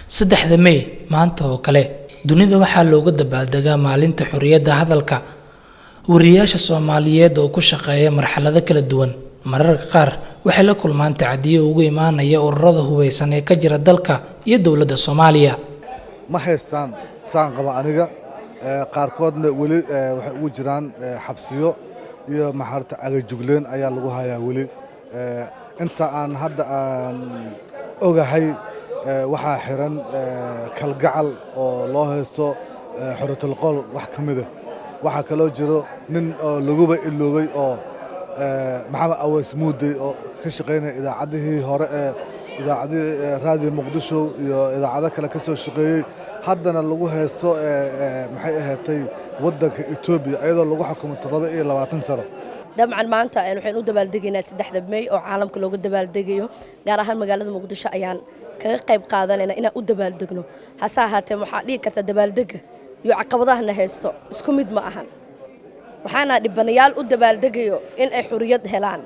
3-da Mey maanta oo kale dunida waxaa looga dabaaldegaa maalinta xorriyadda hadalka. Wariyaasha Soomaaliyeed oo ku shaqeeya marxalado kala duwan mararka qaar waxay la kulmaan tacadiyo uga imaanaya ururada hubeysan ee ka jira dalka iyo dowladda Soomaaliya. Ma haystaan saan qaba aniga. Qaarkoodna weli waxay ugu jiraan xabsiyo iyo maxarta cagajugleen ayaa lagu hayaa weli. Inta aan hadda aan ogahay, waxaa xiran Kalgacal oo loo haysto xoriyatulqowl wax ka mida. Waxaa kaloo jiro nin oo laguba iloobay oo Maxamed Aweys Muudey oo ka shaqaynaya idaacadihii hore ee idaacadihii Raadiyo Muqdisho iyo idaacado kale ka soo shaqeeyey, haddana lagu haysto, maxay ahaatay, waddanka Etoobiya, iyadoo lagu xukumay 27 sano. Dabcan maanta waxaynu u dabaaldegaynaa 3-da Mey oo caalamka looga dabaaldegayo, gaar ahaan magaalada Muqdisho ayaan kaga qayb qaadanayna inaan u dabaaldegno. Hase ahaatee, waxaa dhihi karta dabaaldega iyo caqabadahana haysto isku mid ma ahan. Waxaana dhibanayaal u dabaaldegayo in ay xuriyad helaan.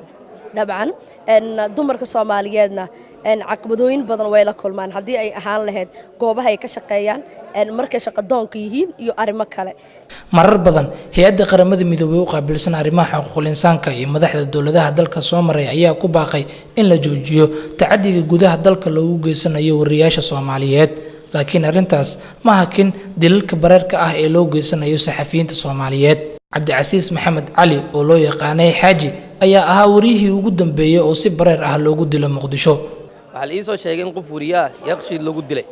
Dabcan dumarka Soomaaliyeedna caqabadooyin badan way la kulmaan, haddii ay ahaan lahayd goobaha ay ka shaqeeyaan, markay shaqadoonka yihiin iyo arrimo kale. Marar badan hay-adda Qaramada Midoobey u qaabilsan arrimaha xuquuqul insaanka iyo madaxda dowladaha dalka soo maray ayaa ku baaqay in la joojiyo tacadiga gudaha dalka loogu geysanayo wariyaasha Soomaaliyeed, laakiin arrintaas ma hakin dilalka bareerka ah ee loo geysanayo saxafiyiinta Soomaaliyeed. Cabdicasiis Maxamed Cali oo loo yaqaanay Xaaji ayaa ahaa wariyihii ugu dambeeyey oo si bareer ah loogu dilo Muqdisho. Waxaa la ii soo sheegay in qof wariyaah Yaqshiid lagu dilay.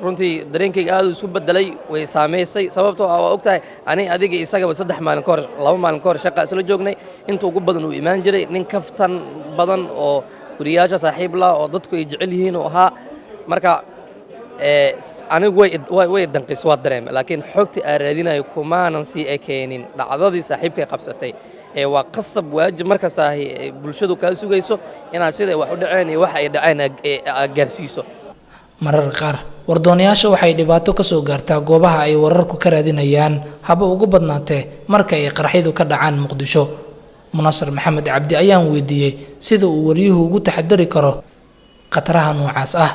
Runtii dareenkayga aad uu isku bedelay, way saamaysay, sababtoo ah waa og tahay ani adiga isagaba 3 maalin ka hor, 2 maalin ka hor shaqa isla joognay. Inta ugu badan uu imaan jiray, nin kaftan badan oo wariyaasha saaxiib la oo dadku ay jecel yihiin uu ahaa. Marka anigu way danqis, waa dareemay, laakiin xogtii aan raadinayo kumaanan sii ekeenin dhacdadii saaxiibkay qabsatay. Ee waa qasab, waajib markasta ahi bulshadu kaa sugayso inaad siday wax u dhaceen iyo wax ay dhaceen aad gaarsiiso. Mararka qaar wardoonayaasha waxay dhibaato ka soo gaartaa goobaha ay wararku ka raadinayaan, haba ugu badnaatee marka ay qaraxyadu ka dhacaan Muqdisho. Munasar Maxamed Cabdi ayaan weydiiyey sida uu waryuhu ugu taxadari karo khataraha noocaas ah.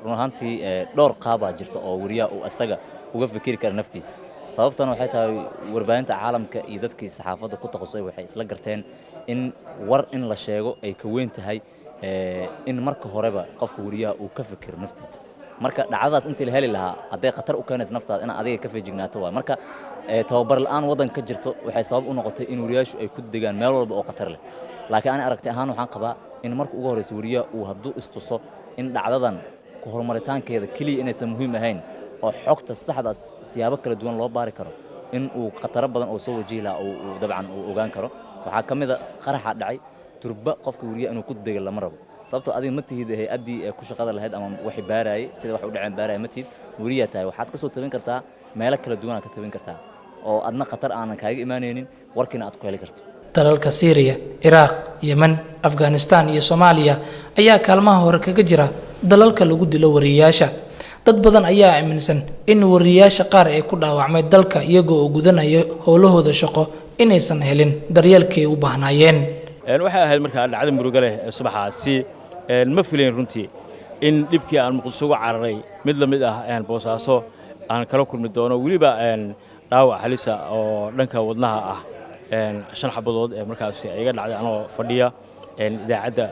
Run ahaantii dhowr qaabaa jirta oo wariyaha uu asaga uga fikiri kara naftiisa. Sababtana waxay tahay warbaahinta caalamka iyo dadkii saxaafadda ku takhasusay waxay isla garteen in war in la sheego ay ka weyn tahay in marka horeba qofka wariyaha uu ka fikiro naftiisa. Marka dhacdadaas intii la heli lahaa, hadday khatar u keenayso naftaada, inaad adiga ka feejignaato waay. Marka tababar la'aan waddanka ka jirto waxay sabab u noqotay in wariyaashu ay ku degaan meel walba oo khatar leh. Laakiin ani aragti ahaan waxaan qabaa in marka ugu horreysa wariyaha uu hadduu istuso in dhacdadan ku horumaritaankeeda keliya inaysan muhiim ahayn oo xogta saxda siyaabo kala duwan loo baari karo, in uu khataro badan oo soo wajihi lahaa uu dabcan uu ogaan karo. Waxaa ka mid a qaraxa dhacay turba, qofka wariyaha inuu ku dego lama rabo, sababtoo adiga ma tihid hay-addii ee ku shaqada lahayd ama waxay baarayay, sida wax u dhaceen baaraya ma tihid. Wariyaa tahay, waxaad ka soo tabin kartaa meelo kala duwan aad ka tabin kartaa oo adna khatar aanan kaaga imaanaynin, warkiina aad ku heli karto. Dalalka Siiriya, Ciraaq, Yemen, Afghanistan iyo Soomaaliya ayaa kaalmaha hore kaga jira dalalka lagu dilo wariyayaasha. Dad badan ayaa aaminsan in wariyayaasha qaar ee ku dhaawacmay dalka iyagoo oo gudanaya howlahooda shaqo inaysan helin daryeelkii ay u baahnaayeen. Waxay ahayd markaa dhacdo murugo leh subaxaasi. Ma filayn runtii in dhibkii aan Muqdisho uga cararay mid la mid ah Boosaaso aan kala kulmi doono, weliba dhaawac halisa oo dhanka wadnaha ah, shan xabadood ee markaasi iga dhacday anoo fadhiya idaacadda,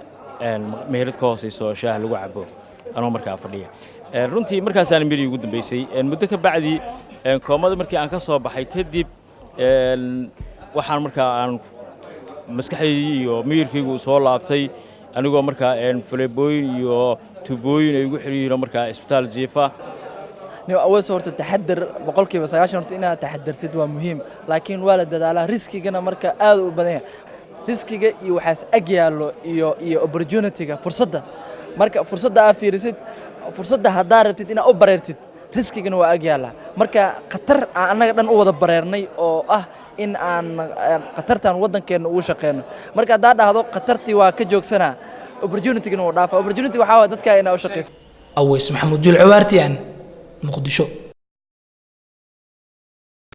meherad ka hoosayso shaah lagu cabo anoo markaa fadhiya. Runtii markaasaan miri ugu dambeysay. Muddo ka bacdi koomada markii aan ka soo baxay kadib, waxaan markaa aan maskaxdaydii iyo miyirkaygu soo laabtay anigoo markaa faleebooyin iyo tubooyin ay ugu xiriyihiin markaa isbitaal jiifa. Aweys, horta taxadar 90% horta inaad taxadartid waa muhiim, laakiin waa la dadaalaa. Riskigana marka aad u badan yahay, riskiga iyo waxaas ag yaallo iyo opportunity-ga, fursadda. Marka fursadda aad fiirisid, fursadda haddaa rabtid inaad u bareertid, riskigana waa ag yaallaa. Marka khatar aan annaga dhan u wada bareernay oo ah in aan khatartan waddankeenna ugu shaqeyno. Marka haddaa dhahdo khatartii waa ka joogsanaa, opportunity-gana wuu dhaafa. Opportunity waxaa waay dadkaa inaa u shaqeysa. Aweys Maxamuud Julcawaartiyan, Muqdisho.